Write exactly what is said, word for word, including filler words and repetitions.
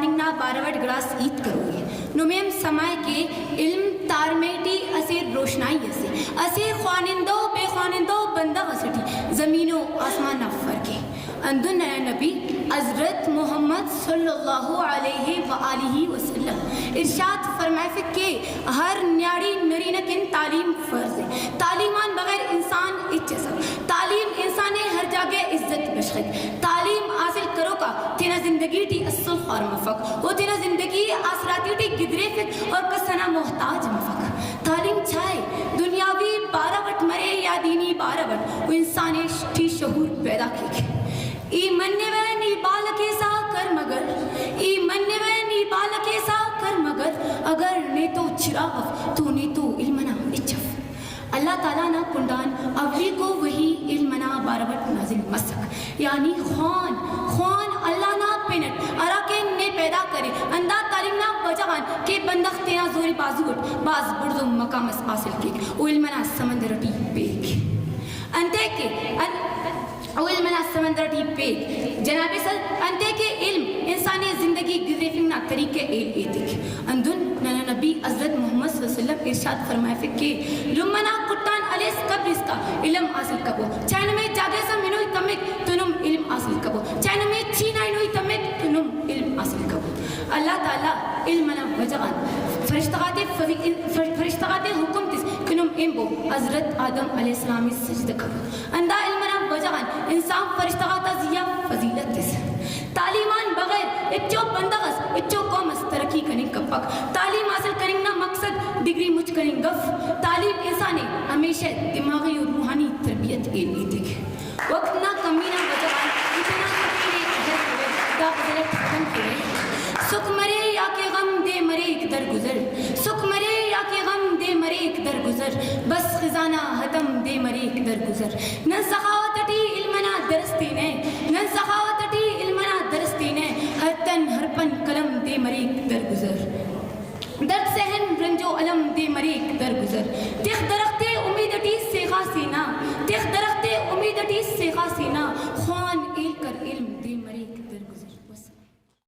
نا بارو اٹ گڑاس ہیت کروئی ءِ۔ نمے ہم سما ءِ کہ علم تارمے ٹی اسہ روشنائی اسے، اسہ خوانندہ و بے خوانندہ و بندغ اسے ٹی زمین و آسمان نا فرق ءِ۔ ہندن ننا نبی حضرت محمد صلی اللہ علیہ وآلہ وسلم ارشاد فرمائفک کہ ہر نیاڑی نرینہ کن تعلیم فرض ءِ۔ تعلیم آن بغیر انسان ہچ ئس اف۔ تعلیم انسان ءِ ہر جاگہ عزت بشخک۔ تعلیم حاصل کروک آ تینا زندگی ٹی اسل خوار مفک، او تینا زندگی ءِ آسراتی ٹی گدریفک اور کس ئنا محتاج مفک۔ تعلیم چائے دنیاوی بارو اٹ مرے یا دینی بارو اٹ، او انسان ٹی شعور پیدا کیک۔ ای منوہ نی بال کیسا کر مگر، ای منوہ نی بال کیسا کر مگر، اگر نیتو چراغ اف تو نیتو علم ئنا ہچ اف۔ اللہ تعالیٰ نا کنڈان اولیکو وحی علم ئنا بارو اٹ نازل مسک، یعنی خوان، خوان اللہ نا پن اٹ، ہرا کہ نے پیدا کرے، ہندا تعلیم نا وجہ غان کہ بندغ تینا زور بازو اٹ بھاز بڑزو مقام اس حاصل کیک و علم ئنا سمندر اٹی پیک۔ انتئے کہ، ان-، او علم ئنا سمندر ٹی پیک۔ جناب صاحب، انتئے کہ علم انسان ءِ زندگی گدریفنگ نا طریقہ ءِ ایتک۔ ہندن ننا نبی حضرت محمد صلی اللہ علیہ وسلم ارشاد فرمائفک کہ لمہ نا کٹان ہلیس قبر اسکا علم حاصل کبو۔ چائے نمے جاگہ اس آ ہنوئی تمک تو نم علم حاصل کبو۔ چائے نمے چین آ ہنوئی تمک تو نم علم حاصل کبو۔ اللہ تعالیٰ علم ئنا وجہ غان فرشتہ غاتے فضی-، فر-، فرشتہ غاتے حکم تس کہ نم ہنبو حضرت آدم علیہ السلام ءِ سجدہ کبو۔ ہندا علم ئنا وجہ غان انسان فرشتہ غاتا زیہا فضیلت تس۔ تعلیم آن بغیر ہچو بندغ اس، ہچو قوم اس ترقی کننگ کپک۔ تعلیم حاصل کننگ نا مقصد ڈگری مچ کننگ اف۔ تعلیم انسان ءِ ہمیشہ دماغی و روحانی تربیت ءِ ایتک۔ وخت نا کمی نا وجہ غان ای تینا سفر ءِ اجل کیوہ، دا غزل اٹ ختم کیوہ۔ سکھ مرے یا کہ غم دے مریک درگزر، سکھ مرے یا کہ غم دے مریک درگزر، بس خزانہ ہتم دے مریک درگزر۔ نن سخاوت ٹی علم ئنا درس تینہ، نن سخاوت ٹی علم ئنا درس تینہ، ہر تن ہر پن قلم دے مریک درگزر۔ درد سہن رنج و الم دے